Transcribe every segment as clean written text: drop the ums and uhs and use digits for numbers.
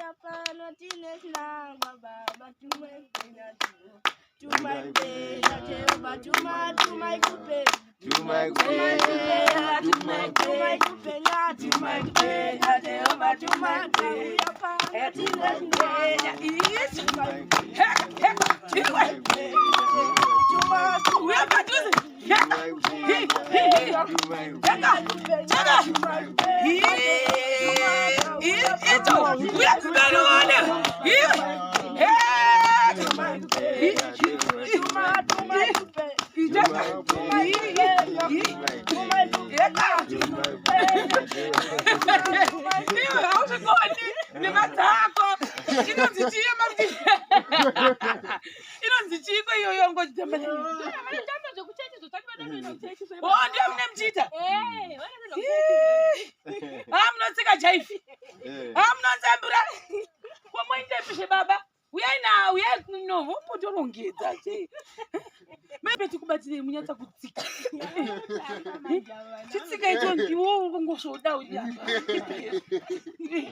Tauya pano tine chinangwa baba, tumai kupenya, tumai kupenya Jehova, tuma tumai kupenya, Tumai tumai kupenya, tumai tumai kupenya, tumai kupenya Jehova, tumai. Tauya pano tine chinangwa, Isu. tumai Heka, heka, chiwe. tuma Uya padhuze. Heka. Hi, hi, hi. Heka. Chaka. Hi, hi, ito. Uya kumberi uone. Iwe. Heka. Hi, hi, hi. tuma tumai kupenya, Heka. Hi, hi, hi. Heka. Iwe hauzvikoni nemadzako. Inonzi chii mamuti? Inonzi chiiko iyoyo ngochitamba? Vanotamba zvekuchechi zvotati vanoenda kuchechi. Oh, ndiyo mune muchiita. Vanoenda kuchechi. Ah, munotsika jaifi. Ah, munonzambura. Kwamoendepishe baba? Uyai na uyai kuno vombotorongedza je. Maipe tikubatsirei munyatsa kutsika. Chitsika ichoni iwo kungosvoda uri apa.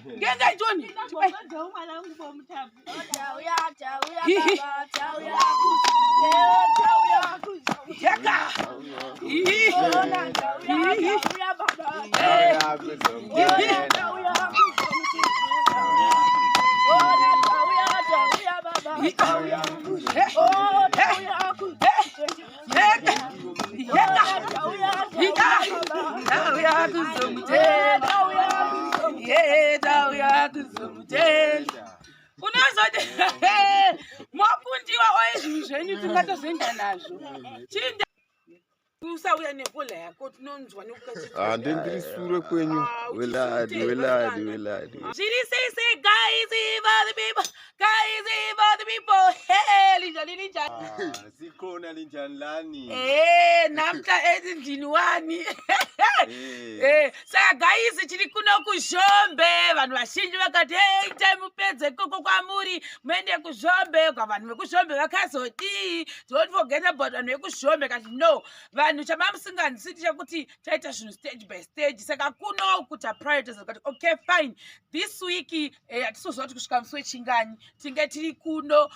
Ngenga ichoni. Ndabvonzodzawo mwana wangu bomutambo. Tauya, tauya baba, tauya kuzo, tauya kuzo. Yaka. Ih. Ona tauya, tauya baba. Ona tauya kuzo. Ona tauya, tauya baba. Tauya. Oh, tauya kuzo. Yeka. Yeka. Ona tauya, tauya baba. Tauya kuzomutenda. Tauya kuzo. Ye, tauya kuzomutenda. Unozoti mokundiwa oye zvinhu zvenyu tingatozoenda nazvo. Chinda usauya nekola yako tinonzwa nekukachita. Ah, ndendiri sure kwenyu. Ah, Weladi, uchisute, weladi, vasikana. weladi. Zviri sei sei guys for the people, guys for the people. Hey, linjani linjani? Sikhona, linjani lani? Eh, namhla endlini wani. Saka guys, tiri kuno kuZhombe. Vanhu vazhinji vakati, "Hey, itai mupedze koko kwamuri muende kuZhombe." Kwa vanhu vekuZhombe vakazodii? Don't forget about vanhu vekuZhombe. Kati no, vanhu chamamusinganzwisiti chekuti taita zvinhu stage by stage. Saka kuno kuta priorities kati okay fine, this week hatisizoziva kuti kusvika musi wechingani tinge tiri kuno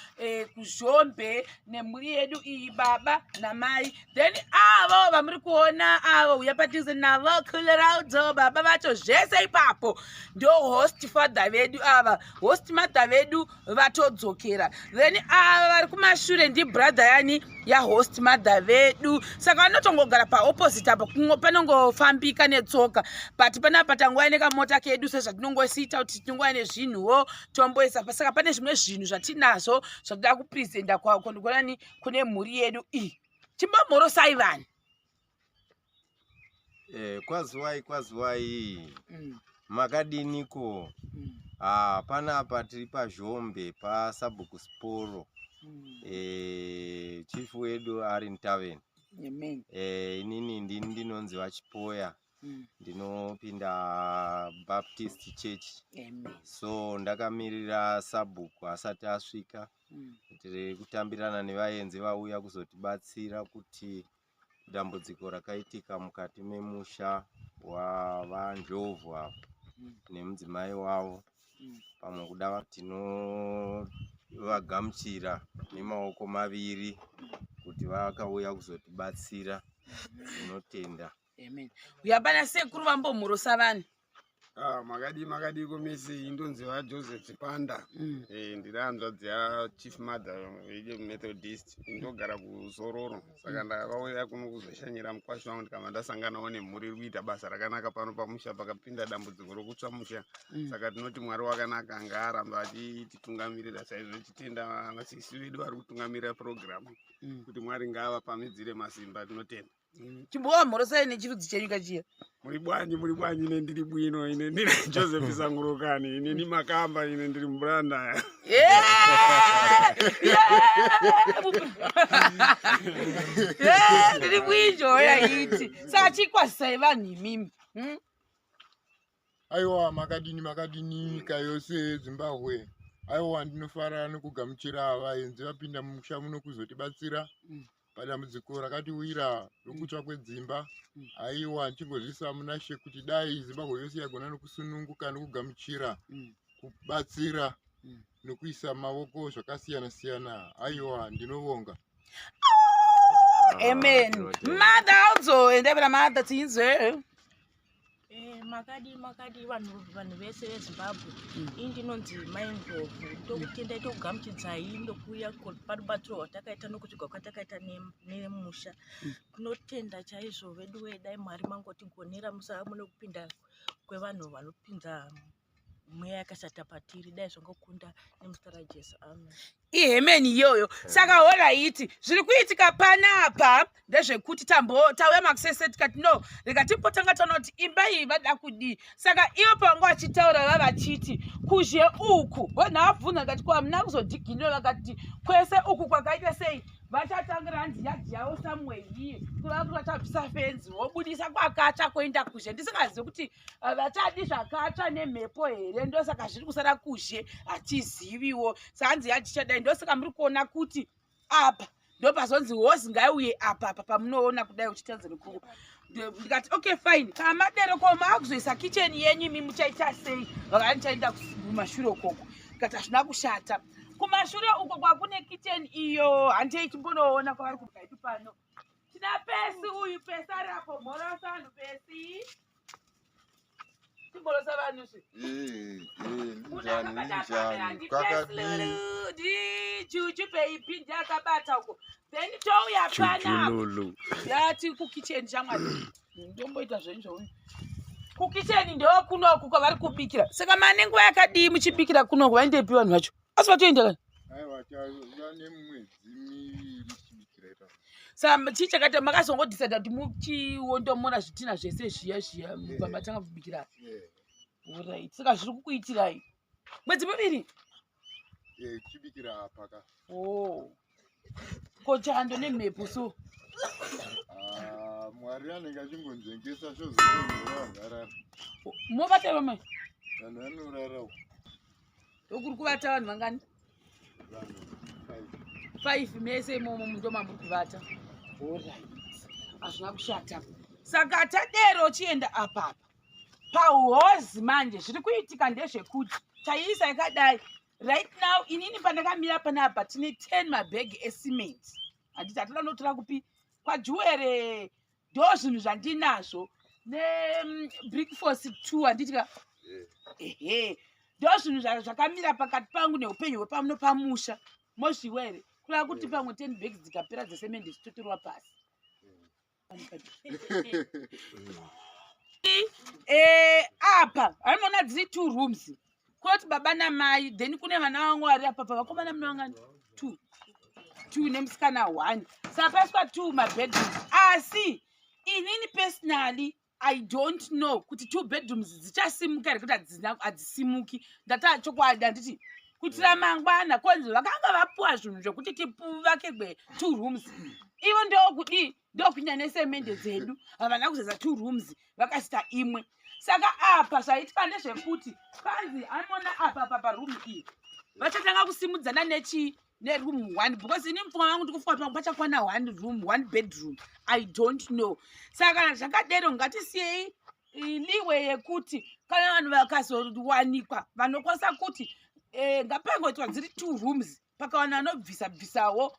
kuZhombe nemhuri yedu iyi, baba namai. Then avo vamuri kuona avo, uya padhuze navo, Colorado, baba vacho zvese ipapo ndo host father vedu ava. Host mother vedu vatodzokera. Then ava vari kumashure ndibrother yani yahost mother vedu. Saka vanotongogara paopposite apo, panongofambika netsoka, but panapa tanguva nekamota kedu sezvatinongosiita kuti tinongova nezvinhuwo tomboisa. Saka pane zvimwe zvinhu zvatinazvo zvatoda kupresenta kwanani kune mhuri yedu iyi. Chimbomhorosai vanhu. Kwaziwai, kwaziwai. Makadiniko? Ah, panapa tiri paZhombe pasabhuku Sporo. Chief wedu ari Ntaveni. Amen. Inini ndini ndinonzi vaChipoya. Ndinopinda Baptist Church. Amen. So ndakamirira sabhuku asati asvika. Tiri kutambirana nevaenzi vauya kuzotibatsira kuti dambudziko rakaitika mukati memusha waVaNdlovu ava nemudzimai wavo pamwe kuda, tinovagamuchira nemaoko maviri kuti vakauya kuzotibatsira. Tinotenda. Amen. Uya pana sekuru vambomhorosa vanhu. Ah, makadi makadi komisi. Indonzi vaJoseph Chipanda. Ndiri hanzvadzi yachief mother veMethodist, ndogara kuZororo. Saka ndakauya kuno kuzoshanyira mukwasha wangu, ndikabva ndasanganawo nemhuri iri kuita basa rakanaka pano pamusha pakapinda dambudziko rokutsva musha. Saka tinoti Mwari wakanaka, ngaaramba achititungamirira saizvo. Tichitenda vasisi vedu vari kutungamirira purogiramu kuti Mwari ngaavapamidzire masimba. Tinotenda. Chimbovamhorosai nechirudzi chenyu kachiya. Muri bwanyi, muri bwanyi? Ine ndiri bwino. Ine ndiri Joseph Sangurukani. Ine ni makamba, ine ndiri mubranda. Yeah, ndiri kuinjoya iti. Saka chikwazisai vanhu imimi, Aiwa, makadini, makadini nyika yose yeZimbabwe? Aiwa, ndinofara nekugamuchira vaenzi vapinda mumusha muno kuzotibatsira padambudziko rakatiwira rokutsva kwedzimba. Aiwa, ndichingozvisa muna She kuti dai Zimbabwe yose yagona nokusununguka nokugamuchira. Kubatsira nokuisa mavoko zvakasiyana siyana, aiwa, ndinovonga. Amen. Mother audzo, endai mother, tinzwe. Makadi makadi vanhu vese veZimbabwe. Ini ndinonzi Mai Ndlovu. Ndokutendai, tokugamuchidzai ndokuuya parubatsiro rwatakaita nokusvika kwatakaita nemusha. Tinotenda chaizvo vedu wee. Dai Mwari mangotigonera, musava mune kupinda kwevanhu vanopinza mweya yakashata patiri. Dai zvangokunda nemuzita raJesu, amen. Ihemeni iyoyo. Saka alright, zviri kuitika panapa ndezvekuti tauya makusese, tikati no, rega timbotanga taona kuti imba iyi vada kudii. Saka ivo pavanga vachitaura, vachiti kuzhe uku vanhu vabvunza, ndikati ko hamuna kuzodhiginira? Vakati kwese uku kwakaita sei, vachatangira hanzi yadhi yavo somewhere here, kureva kuti vachabvisa fenzi, vobudisa kwakatsva kuenda kuzhe. Ndisingazivi kuti vachadi zvakatsva nemhepo here, ndosaka zviri kusara kuzhe, hatiziviwo. Sahanzi yachichadai, ndosaka muri kuona kuti apa ndopazonzi hozi ngaiuye apa apa pamunoona kudai uchitaridza nekuku. Ndikati okay, fine, kana madero ko maakuzoisa kitchen yenyu imi muchaita sei? Vakati ndichaenda kumashure ukoko. Ndikati hazvina kushata, kumashure uko kwakune kitchen iyo. Handei timbonoona kwavari kubva. Pano tina Pesi uyu. Pesi ari apo, mhorosa vanhu. Pesi, timborosa vanhu zve. Njani njani, kwakadii? Ndijuju baby, ndiakabata uko, then touya panapa. Lulu. Yati kukicheni, shamwari, ndomboita zvenyu zvauyu. Kukicheni ndokunoku kwavari kubikira. Saka mane nguva yakadii muchibikira kunoku? Vaendepi vanhu vacho? Asi vatoenda kani? Aiwa, tava nemwedzi 2 tichibikira ipapo. Saka chii chakaita makazongodhisaida kuti muchiondomora zvitina zvese zviya zviya pamatanga kubikira? Alright, saka zviri kukuitirai mwedzi 2? Tichibikira apa ka. Oh. Ko chando nemhepo so? Ah, Mwari anenge achingonzvengesa, zvozonyorarara. Movata vamwe? Vanhu vanorara uko. Ndokuri kuvata vanhu vangani? Vanhu 5. Five mese imomo ndo mamuri kuvata. Alright, hazvina kushata. Saka tadero, chienda apapa pahozi manje. Zviri kuitika ndezvekuti taiisa yakadai right now. Inini pandakamira panapa tine 10 mabhegi ecement. Handiti hatida notora kupi? Kwajuwere. Ndo zvinhu zvandinazvo nebrick force 2, handiti ka? Ehe, ndo zvinhu zvakamira pakati pangu neupenyu hwepamuno pamusha. Mozviwa here? Kureva kuti pamwe 10 bags dzikapera dzesemende, zitotorwa pasi. Apa anoona dziri two rooms, kwoti baba namai, then kune vana vamwe vari apapa. Vakomana mune vangani? Two, two nemusikana one. Saka paiswa two mabedrooms, asi inini personally I don't know kuti two bedrooms dzichasimuka here, kuti hadzisimuki. Ndata chokwadi, handiti kuitira mangwana konzi vakanga vapuwa zvinhu zvekuti tivakirwe two rooms, ivo ndokudii, ndokupinda nesemende dzedu. Havana kuzaza two rooms, vakasita imwe. Saka apa zvaitika ndezvekuti panzi anoona apa pa paroom iyi vachatanga kusimudzana nechi neroom one, because ini mupfungwa vangu ndikufunga kuti pamwe pachakwana one room, one bedroom, I don't know. Saka kana zvakadero, ngatisiyei leeway yekuti kana vanhu vakazowanikwa vanokwanisa kuti ngapangoitwa dziri two rooms, pakawana vanobvisa bvisawo,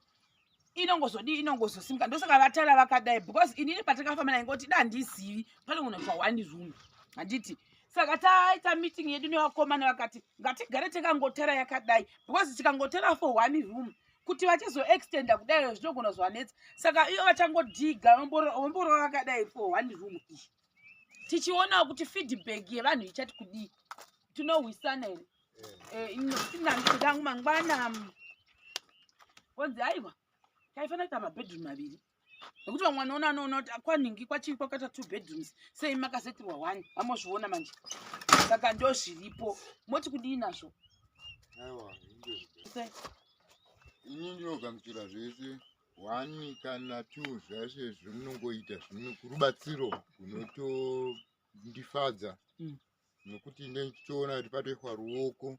inongozodii, inongozosimuka. Ndosaka vatara vakadai, because inini patakafamba naingoti da handizivi panongonoitwa one room, handiti? Saka taita meeting yedu nevakomana, vakati ngatigare takangotara yakadai, because tikangotara for one room, kuti vachizoextenda kudai zvinogona kuzovanetsa. Saka ivo vachangodhiga vomborova vakadai for one room iyi, tichionawo kuti feedback yevanhu ichati kudii. Tinohwisana here? Tinangu mangwana konzi aiwa, taifanira kuita mabedroom maviri, nekuti vamwe vanoona anoona kuti kwanhingi kwachii kwakaita two bedrooms, sei makasetirwa one? Vamozviona manje. Saka ndo zviripo. Moti kudii nazvo? Aiwa, ini ndinogamuchira zvese, one kana two, zvese zvimunongoita rubatsiro runotondifadza nekuti ndichitoona kuti patoiswa ruoko,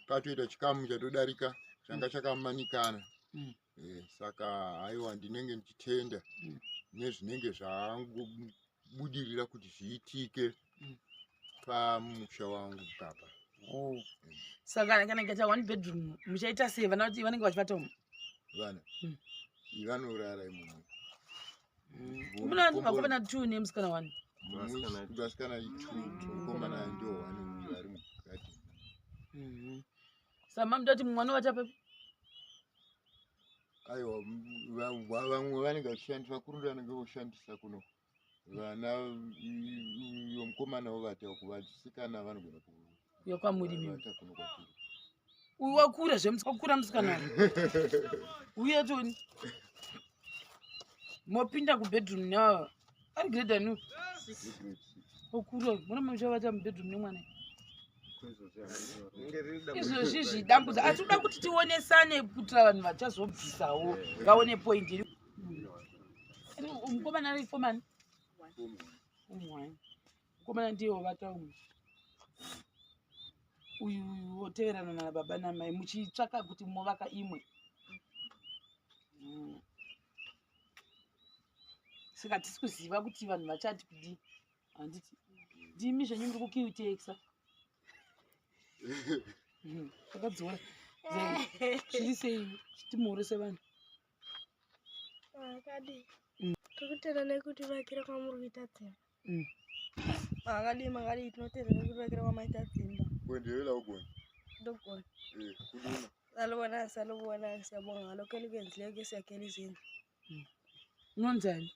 patoita chikamu chatodarika changa chakamanikana. Saka haiwa, ndinenge ndichitenda nezvinenge zvangobudirira kuti zviitike pamusha wangu papa. Oh. Saka kana ikaita one bedroom muchaita sei vana kuti vanenge vachivata umu? Vana vanorara imomo. Muna vakomana two nemusikana one. Vasikana two, mukomana ndio one vari mukati. Saka mamuda kuti mumwe anovata papi? Aiwa, vamwe vanenge vachishandisa, vakuru ndo vanenge voshandisa kuno. Vana uyo mukomana wovata uku, vasikana vanogona kuuya kwamuri mimi. Vata kuno kwatiri. Uyu wakura zve wakura musikana uyu. Uya toni. Mopinda kubedroom nawo. Ari grade ani? Grade six. Wakura. Muna muchavata mubedroom nemwana. Izvozvi zvidambudzo asi kuda kuti tionesane kuitira vanhu vachazobvisawo vaone point iri. Mukomana ari fomani? Umwani. Mukomana ndiye wovata umwe. Uyu woteverana nababa namai muchitsvaka kuti movaka imwe. Saka hatisi kuziva kuti vanhu vachati kudii. Handiti ndimi zvenyu muri kukiutekisa. Takadzora. Zviri sei? Chitimhorese vanhu. Makadii? Tiri kutenda nekutivakira kwamuri kuita dzimba. Makadii, makadii, tinotenda nekutivakira kwamaita dzimba. Kuendelela ugona. Ndogona. Khuluma. Salubonani, salubonani, siyabonga ngalokhu elikwenzileyo kusiyakhela izindlu. Unonzani?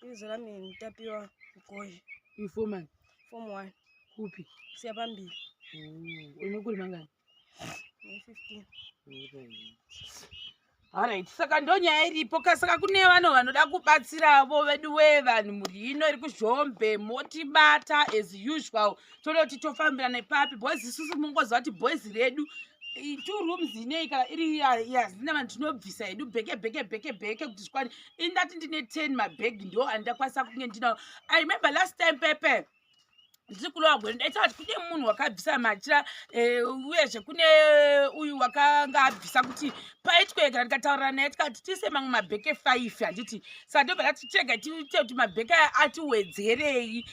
Ibizo lami nguTapiwa Mgoyi. Ifomani? Form 1. Kupi? Siyaphambili. Une mangani? Ngine-15. Alright, saka ndo nyaya iripo ka. Saka kune vanhu vanoda kubatsiravo vedu we vanhu mhuri ino iri kuZhombe, motibata as usual, todoti tofambira nepapi, because isusu mungoziva kuti boys redu two rooms inei kana iri yazina vanhu tinobvisa hedu bheke bheke bheke bheke kuti zvikwane. Indati ndine 10 mabhegi ndo andakwanisa kunge ndinawo. I remember last time pepe ndiri kuLower Gweru, ndaita kuti kune munhu wakabvisa machira, uyezve kune uyu wakanga abvisa kuti paitwe kana ndikataurira naye tikati tiise mamwe mabheke 5, handiti? Saka ndobva ndati tega tiite kuti mabheke aya atiwedzerei,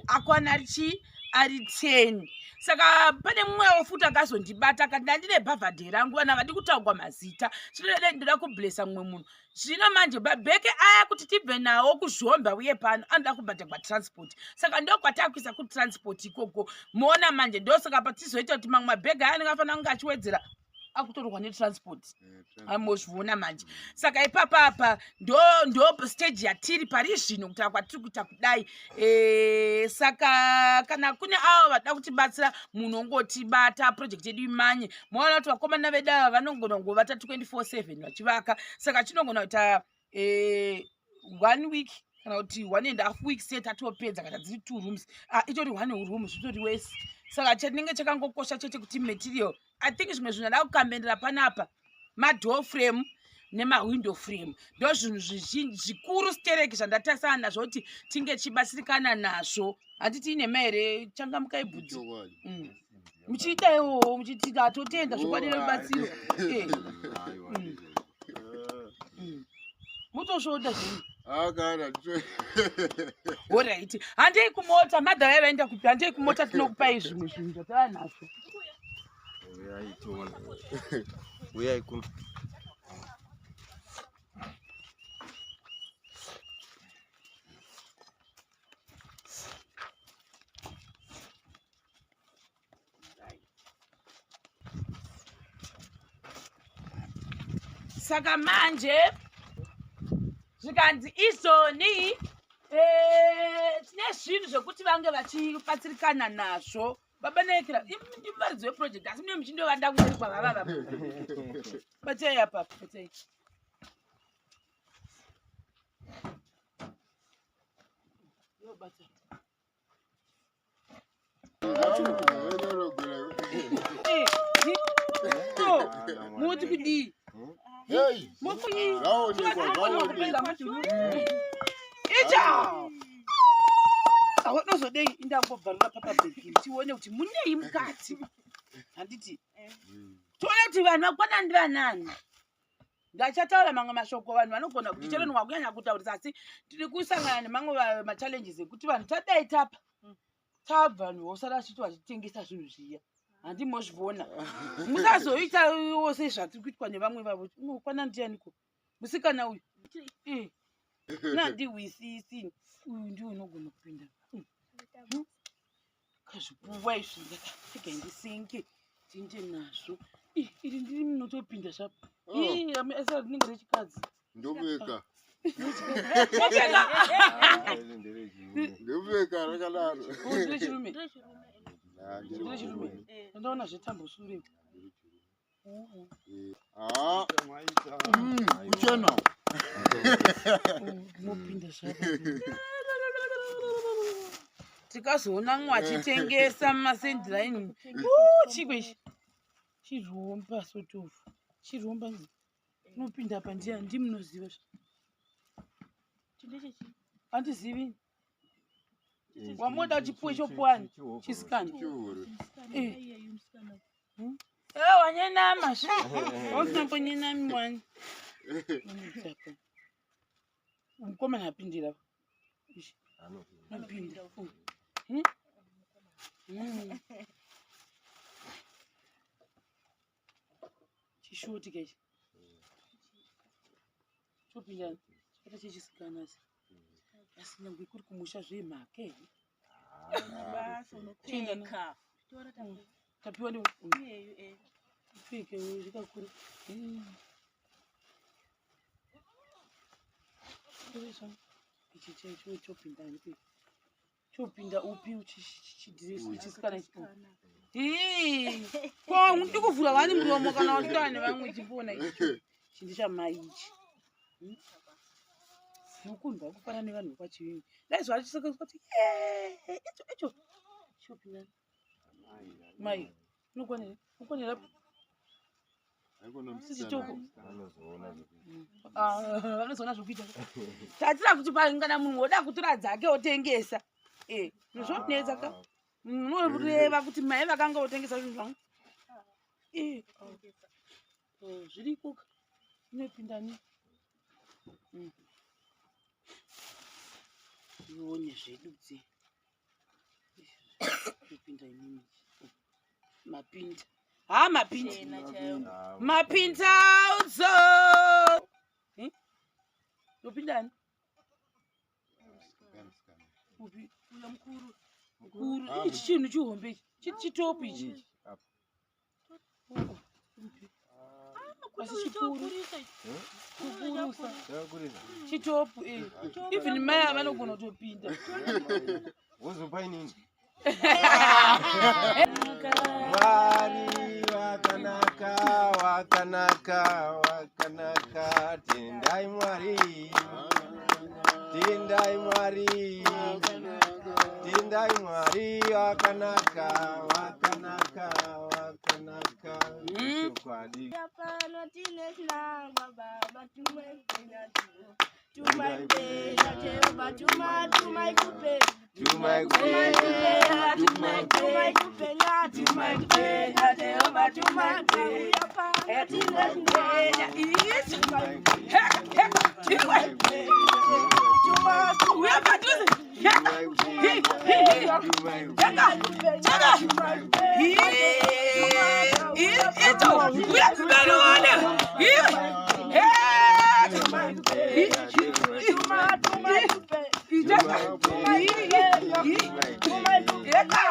akwana ari chii, ari 10. Saka pane mumwewo futi akazondibata akati ndandine bhavhadhe rangu, vanhu havadi kutaurwa mazita, chinoda ndoda kublesa mumwe munhu. Zvino manje mabheke aya kuti tibve nawo kuZhombe uye pano anoda kubhadhagwa transport, saka ndokwatakuisa kutransport ikoko. Moona manje, ndosaka patizoita kuti mamwe mabhegi aya anenge afanira kunge achiwedzera akutorwa netransport. Amozviona manje. Saka ipapa apa ndo stage yatiri pari zvino kutaura kwatiri kuita kudai. Saka kana kune avo vada kutibatsira, munongotibata, project yedu imanye. Moona kuti vakomana vedu ava vanogona kungovata 24/7 vachivaka, saka chinogona kuita one week kana kuti 1.5 weeks se tatopedza. Kana dziri two rooms, ah, itori one room, zvitori wese. Saka chinenge chakangokosha chete kuti material. I think zvimwe zvinhu zvada kukambendera panapa madoor frame nemawindow frame, ndo zvinhu zvizhinji zvikuru stereki zvandatarisana nazvo kuti tinge tichibatsirikana nazvo. Handiti inhema here? Changamukai bhudhi. Chokwadi. Muchiita iwowo muchiti atotenda zvokwadi nerubatsiro. Mutosvoda zvenyu. Akana. Alright, handei kumota. Madhara vaenda kupi? Handei kumota, tinokupai zvimwe zvinhu zvatava nazvo. Uyai tione. Uyai kuno. Saka manje zvikanzi izoni tine zvinhu zvekuti vange vachibatsirikana nazvo. Baba naikira ndimuvaridzi weproject, asi mune muchindovanda kuseri kwavavava. Batsai apa, batsai. Yo, batsai. Oh, muti kudii? Hey, Mukudii? zvaonekwa, zvaonekwa. Icha awanozodei, indangobvarura papabhegi tione kuti munei mukati, handiti? Tione kuti vanhu vakwana ndivanani. Ndachataura mamwe mashoko, vanhu vanogona kuti chero wakunyanya kutaurisa, asi tiri kusangana nemamwe machallenges ekuti vanhu tadai tapa tabva, vanhu vosara vachiti vachitengesa zvinhu zviya. Handimozvivona. Musazoitawo sezvatiri kuitwa nevamwe vavo. Unokwana ndianiko? Musikana uyu. Eh. Nandihwisisi. Uyu ndiwe unogona kupinda. Kazvipuwa izvi ndakatega ndisinge tinde nazvo. Ih, iri ndiri munotopinda zvapo. Oh. Ih, asi rinenge rechikadzi. Ndopfeka. Mopfeka. Ndopfeka rakadaro. Oh, nderechirume. Ah, Nderechirume. Ndaona zvetambo sure. Ah. Kuchena. Mopinda zvapo. Tikazoona mumwe achitengesa mumasendiraini. Chiko ichi. Chiromba sotofu. Chiromba. Unopinda apa ndiani? Ndimunoziva. Handizivi. Wamoda uchipuwe chopuwani. Chisikana. Eh. Eh, wanyenama zve. Wausina wani. Mukomana apindira. Ishi. Anopinda. Chishoti kechi. Chopinda. Chakaita chechisikana asi. Asi nyangwe kuri kumusha zvemhaka here. Basa unopfeka. Tapiwa ndi pfeke zvikakura. Ichi chaicho chopinda upi? Chopinda upi chisikana ichi? Ii, ko ndikuvhura wani muromo kana uchitaura nevamwe chipona ichi. Chinhu chamai ichi. Nokundwa kufanana nevanhu vekwaChivimbi. Dai zuva richisaka kuti icho icho. Chopinda. Mai, unokwanira? Unokwanira? Sisi toko. Ah, vanozoona zvokuita. Tatira kuti kana munhu woda kutora dzake otengesa. Eh, zvonetsa ka. Munoreva kuti mai vakanga votengesa zvinhu zvangu. Eh, oh, zviriko ka. Inopinda ni. Ione zvedu dze. Inopinda inini. Mapinda. Ha, mapinda. Mapinda udzo. Yopinda ani? Upi? Uya mukuru. Mukuru. Ichi chinhu chihombe ichi. Chiti chitopu ichi. Asi chikuru. Kukurusa. Chitopu eh. Even mai ava vanogona kutopinda. Wozopa inini. Mwari wakanaka, wakanaka, wakanaka. Tendai Mwari. Tendai Mwari. Tendai Mwari wakanaka, wakanaka, wakanaka. Chokwadi. Pano tine chinangwa baba tumai tumai Jehova tuma tumai kupe Tumai tumai tumai tumai kupenya tumai kupenya Jehova tumai kupenya pano tine chinangwa Ichi. Heka, heka. Chikwe. Uya padhuze. Heka. Hi, hi, hi. Heka. Chaka. Hi. Icho. Uya kumberi uone. Hi. Heka. Hi, hi, hi. Icheka. Hi, hi. Heka.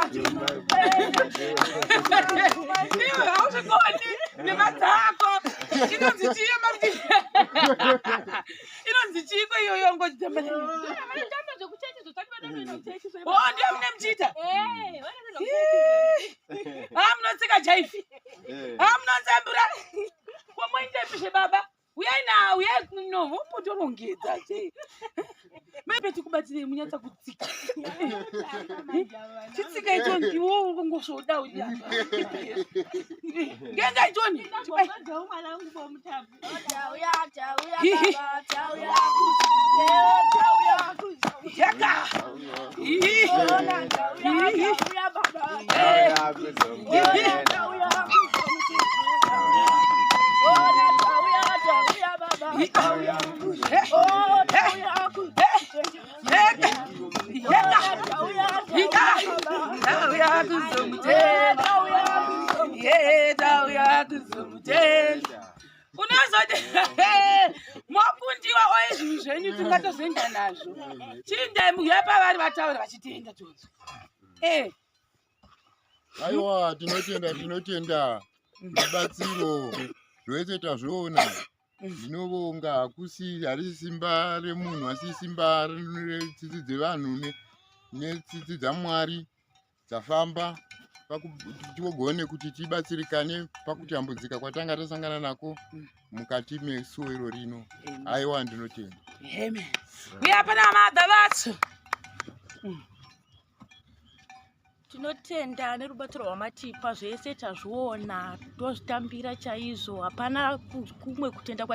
Iwe hauzvikoni nemadzako. Inonzi chii makuti? Inonzi chiiko iyoyo ngochitamba? Vanotamba zvekuchechi zvotsvati vanoenda kuchechi. Oh, ndiyo mune muchiita. Eh, vanoenda kuchechi. Ah, munotsika jaifi. Ah, munotsambura. Kwamoendepi baba? Uyai na, uyai kuno, vombotorongedza je. Maipe tikubatsirei munyatsa kutsika. Chitsika icho ndiwo kungosvoda uri apa. Ngenga ichoni. Ndambogodzawo mwana wangu bomutapu. Tauya tauya baba tauya tauya Yaka. Ih. Ona tauya tauya baba tauya Ona tauya tauya baba tauya Oh tauya Yeka. Yeka. tauya Ika. baba Tauya kuzomutenda. tauya Kuzomutenda. Unozoti mokundiwa oye zvinhu zvenyu tingatozoenda nazvo. Chiindai muhuya pavari vataura vachitenda tonzwa. Aiwa, tinotenda, tinotenda rubatsiro rwese tazviona. Ndinovonga, hakusi harisi simba remunhu, asi simba retsitsi dzevanhu netsitsi dzaMwari dzafamba pakuti tigone kuti tibatsirikane pakutambudzika kwatanga tasangana nako mukati mesuwero rino. Aiwa, ndinotenda. Amen. Uya pana madha vacho. Tinotenda nerubatsiro rwamatipa. Zvese tazviona, tozvitambira chaizvo. Hapana kumwe kutenda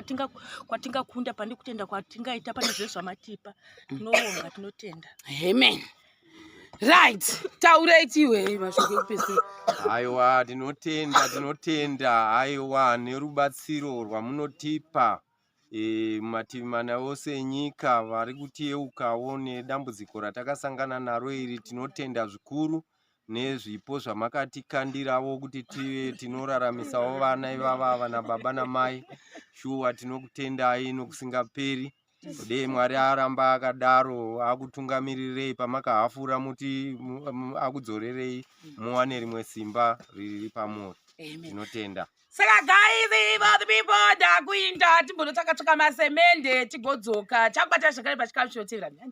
kwatingakunda pane kutenda kwatingaita pane zvese zvamatipa. Tinovonga, tinotenda. Amen. Right, taurei tiwe mashoko ekupedzisira. Aiwa, tinotenda, tinotenda, aiwa, nerubatsiro rwamunotipa mumativi mana ose enyika vari kutiyeukawo nedambudziko ratakasangana naro iri. Tinotenda zvikuru nezvipo zvamakatikandirawo kuti tive tinoraramisawo vana ivava, vana baba namai. Shuwa, tinokutendai nokusingaperi. Dei Mwari aramba akadaro akutungamirirei pamakahafura, muti akudzorerei muwane rimwe simba riri pamuri. Amen. Tinotenda. Saka guys, for the people, ndakuinda timbonotsvaka tsvaka masemende tigodzoka. Chakubata zvakare pachikamu chinotevera.